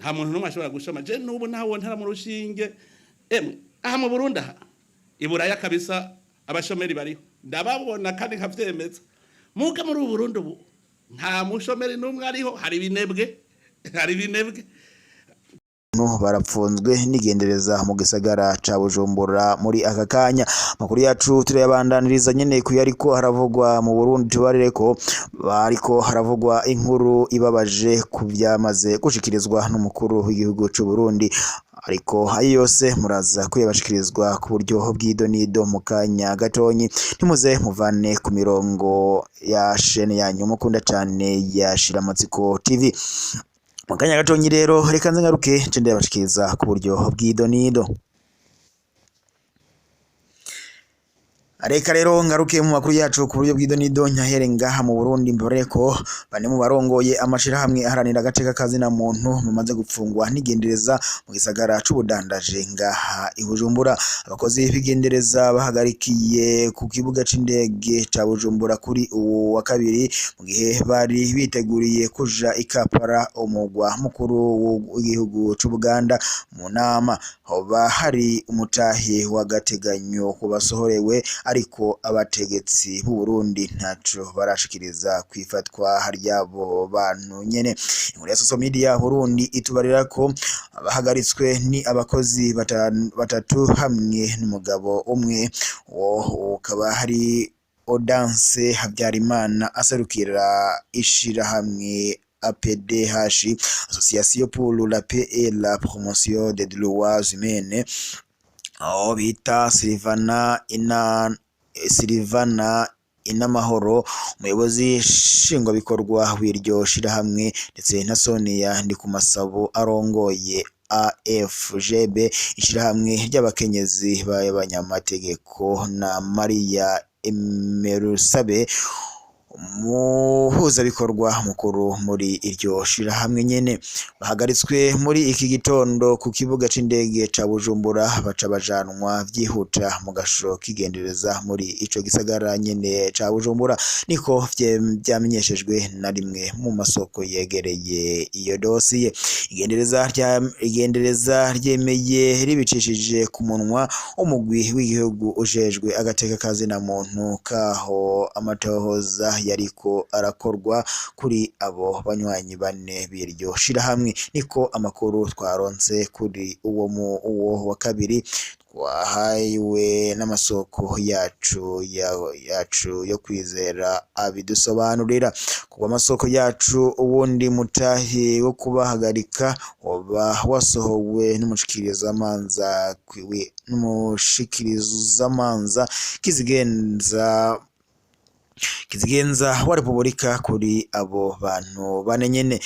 Nta muntu n'umwe ashobora gushoma. Je n'ubu ntawo ntara mu rushinge. Emwe, aha mu Burundi, aha iburaya kabisa, abashomeri bariho, ndababona kandi nkavyemeza. Muga muri ubu Burundi ubu nta mushomeri n'umwe ariho, hari ibinebwe, hari ibinebwe. Barapfunzwe n'igendereza mu gisagara ca Bujumbura muri aka kanya. Makuru yacu turayabandaniriza nyene ku yariko haravugwa mu Burundi. Tubarire ko bariko haravugwa inkuru ibabaje ku vyamaze gushikirizwa n'umukuru w'igihugu c'u Burundi, ariko ayo yose muraza kuyabashikirizwa ku buryo bw'idonido mu kanya gatonyi. Ntimuze muvane ku mirongo ya shene yanyu mukunda cane ya Shiramatsiko TV. Mu kanya gatonyi rero, reka nze ngaruke nce ndabashikiriza ku buryo bw'idonido. Reka rero ngaruke mu makuru yacu ku buryo bw'idonido, nyahere ngaha mu Burundi, mbore ko bane mu barongoye amashirahamwe aharanira agateka kazina muntu bamaze gupfungwa n'igendereza mu gisagara c'ubudandaje ngaha i Bujumbura. Abakozi b'igendereza bahagarikiye ku kibuga c'indege ca Bujumbura kuri uwu wa kabiri, mu gihe bari biteguriye kuja i Kampala, umugwa mukuru w'igihugu c'Ubuganda, mu nama. Hoba hari umutahe w'agateganyo kubasohorewe, ariko abategetsi b'u Burundi ntaco barashikiriza kwifatwa ry'abo bantu nyene. Inkuru ya social media Burundi itubarira ko abahagaritswe ni abakozi batatu hamwe n'umugabo umwe, uwo ukaba hari Odanse Habyarimana aserukira ishirahamwe APDH, Association pour la paix et la promotion des droits humains, aho bita Silivana Inamahoro, umuyobozi nshingwabikorwa w'iryo shirahamwe, ndetse na Sonia Ndikumasabo arongoye AFGB, ishirahamwe ry'abakenyezi b'abanyamategeko, na Maria Emerusabe, umuhuzabikorwa mukuru muri iryo shirahamwe nyene. Bahagaritswe muri iki gitondo ku kibuga c'indege ca Bujumbura, baca bajanwa vyihuta mu gasho k'igendereza muri ico gisagara nyene ca Bujumbura, niko vyamenyeshejwe na rimwe mu masoko yegereye iyo dosiye. Igendereza ryemeye ribicishije ku munwa umugwi w'igihugu ujejwe agateka kazina muntu kaho amatohoza yariko arakorwa kuri abo banywanyi bane b'iryo shirahamwe, niko amakuru twaronse kuri uwo mu uwo wa kabiri twahawe n'amasoko yacu yo kwizera abidusobanurira. Kubwo amasoko yacu, uwundi mutahe wo kubahagarika woba wasohowe n'umushikirizamanza kizigenza wa Repubulika kuri abo bantu bane nyene.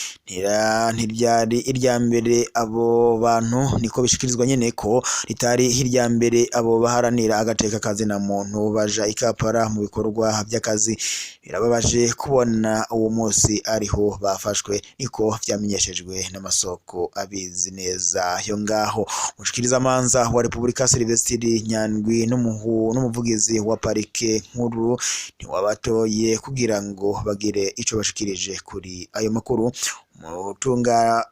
Ntiryari irya mbere abo bantu, niko bishikirizwa nyene ko ritari irya mbere abo baharanira agateka kazina muntu baja i Kampala mu bikorwa vy'akazi. Birababaje kubona uwo munsi ariho bafashwe, niko vyamenyeshejwe n'amasoko abizi neza yo ngaho. Umushikirizamanza wa Repubulika Silvestri Nyandwi n'umuvugizi wa parike nkuru ntiwabatoye kugira ngo bagire ico bashikirije kuri ayo makuru.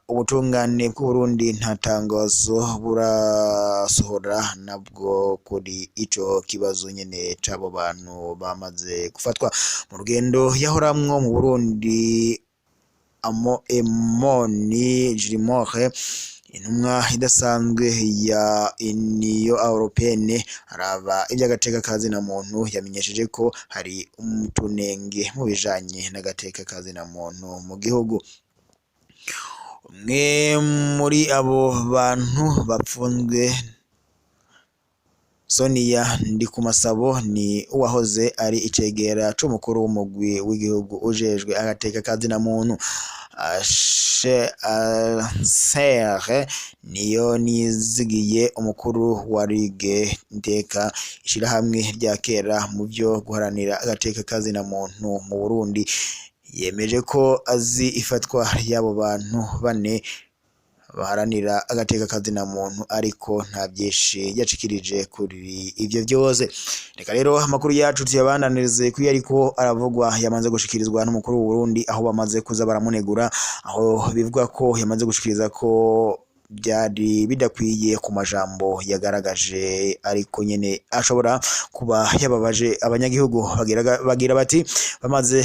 Ubutungane bw'Uburundi nta tangazo burasohora nabwo kuri ico kibazo nyene c'abo bantu bamaze gufatwa. Mu rugendo yahoramwo mu Burundi, Emoni Gilmore, intumwa idasanzwe ya Union Européenne araba ivy'agateka kazina muntu, yamenyesheje ko hari utunenge mu bijanye n'agateka kazina muntu mu gihugu. Umwe muri abo bantu bapfunzwe, Sonia Ndikumasabo, ni uwahoze ari icegera c'umukuru w'umugwi w'igihugu ujejwe agateka kazina muntu. Ansere niyo nizigiye, umukuru wa Ligue Iteka, ishirahamwe rya kera mu vyo guharanira agateka kazina muntu mu Burundi, yemeje ko azi ifatwa ry'abo bantu bane. baharanira agateka kazina muntu, ariko nta byinshi yashikirije kuri ivyo vyose. Reka rero amakuru yacu tuyabandanirize kuyo ariko aravugwa yamaze gushikirizwa n'umukuru w'u Burundi, aho bamaze kuza baramunegura, aho bivugwa ko yamaze gushikiriza ko byari bidakwiye ku majambo yagaragaje, ariko nyene ashobora kuba yababaje abanyagihugu. Bagira bati bamaze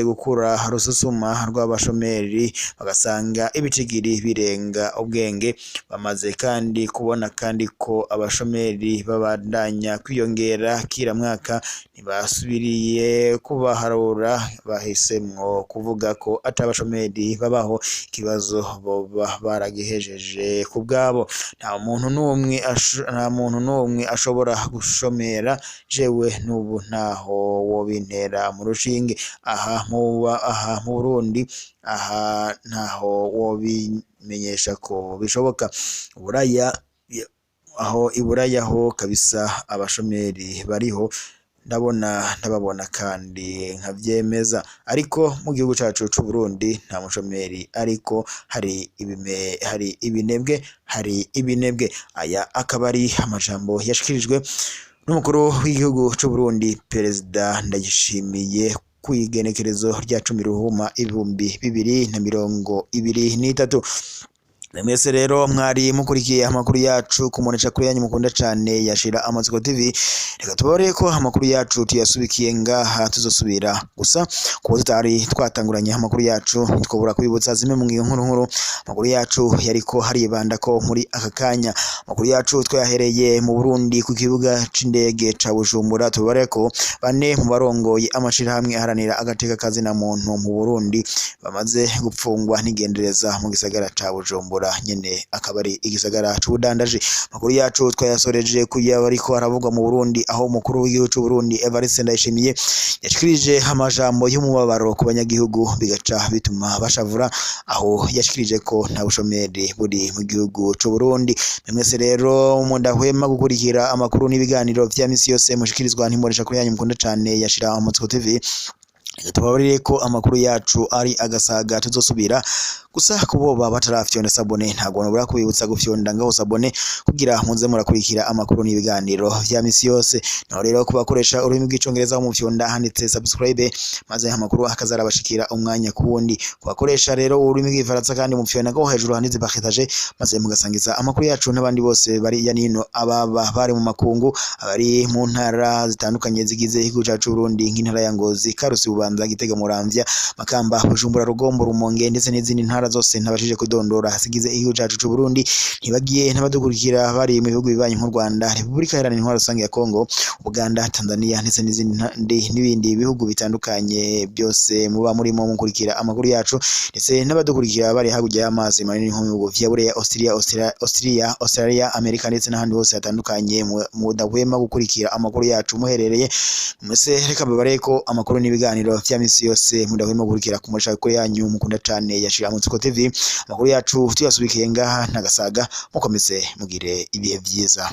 gukura rususuma rw'abashomeri, bagasanga ibitigiri birenga ubwenge. Bamaze kandi kubona kandi ko abashomeri babandanya kwiyongera kira mwaka, ntibasubiriye kubaharura, bahisemwo kuvuga ko ata bashomeri babaho, ikibazo boba baragihejeje ku bwabo. Nta muntu n'umwe ashobora gushomera, jewe n'ubu ntaho wobintera mu rushinge aha mu Burundi, aha ntaho wobimenyesha ko bishoboka. Uburaya aho iburaya ho kabisa abashomeri bariho, ndabona ndababona kandi nkavyemeza, ariko mu gihugu cacu c'u Burundi nta mushomeri, ariko hari ibinebwe. Aya akaba ari amajambo yashikirijwe n'umukuru w'igihugu c'u Burundi, Perezida Ndayishimiye, kw'igenekerezo rya 10 Ruhuma 2023. Mwese rero mwari mukurikiye amakuru yacu ku mboneshakure yanyu mukunda cane yashira Amatsiko TV, reka tubore ko amakuru yacu tuyasubikiye ngaha, tuzosubira. Gusa kuba tutari twatanguranye amakuru yacu, ntitwobura kubibutsa zimwe mu ngingo nkuru nkuru amakuru yacu yariko haribanda ko muri aka kanya. Amakuru yacu twayahereye mu Burundi ku kibuga c'indege ca Bujumbura. Tubare ko bane mu barongoye amashirahamwe aharanira agateka kazina muntu mu Burundi bamaze gupfungwa n'igendereza mu gisagara ca Bujumbura nyene, akaba ari igisagara c'ubudandaji. Amakuru yacu twayasoreje kuya ariko aravugwa mu Burundi, aho umukuru w'igihugu c'u Burundi Evariste Ndayishimiye yashikirije amajambo y'umubabaro ku banyagihugu, bigaca bituma bashavura, aho yashikirije ko nta bushomeri buri mu gihugu c'u Burundi. Mwese rero mudahwema gukurikira amakuru n'ibiganiro vya misi yose mushikirizwa n'imboneshakure yanyu mukunda cane yashira Amatsiko TV, reka tubabarire ko amakuru yacu ari agasaga, tuzosubira. Gusa kuboba batarafyonda s'abonner, ntabwo nobura kubibutsa gufyonda ngaho s'abonner kugira muze murakurikira amakuru n'ibiganiro vya misi yose. Naho rero kubakoresha ururimi rw'icongereza, mu fyonda handitse subscribe, maze amakuru akazarabashikira umwanya ku wundi. Kubakoresha rero ururimi rw'igifaransa kandi, mu fyonda ngaho hejuru handitse partager, maze mugasangiza amakuru yacu n'abandi bose bari ya nino, ababa bari mu makungu, abari mu ntara zitandukanye zigize igihugu cacu Burundi, nk'intara ya Ngozi, Karusi, Bubanza, Gitega, Muramvya, Makamba, Bujumbura, Rugombo, Rumonge, ndetse n'izindi ntara zose ntabashije kudondora zigize igihugu cacu c'u Burundi. Ntibagiye n'abadukurikira bari mu bihugu bibanyi nk'u Rwanda, Repubulika Iharanira Intwaro Rusange ya Kongo, Uganda, Tanzania, ndetse n'ibindi bihugu bitandukanye byose muba murimo mukurikira amakuru yacu, ndetse n'abadukurikira bari hakurya y'amazi manini nko mu bihugu vya Bureya, Austria, Australia, Amerika, ndetse n'ahandi hose hatandukanye mudahwema gukurikira amakuru yacu muherereye mwese. Reka mbabare ko amakuru n'ibiganiro vya misi yose mudahwema gukurikira ku mboneshakure yanyu mukunda cane yashira Amatsiko TV, amakuru yacu tuyasubikiye ngaha ntagasaga. Mukomeze mugire ibihe vyiza.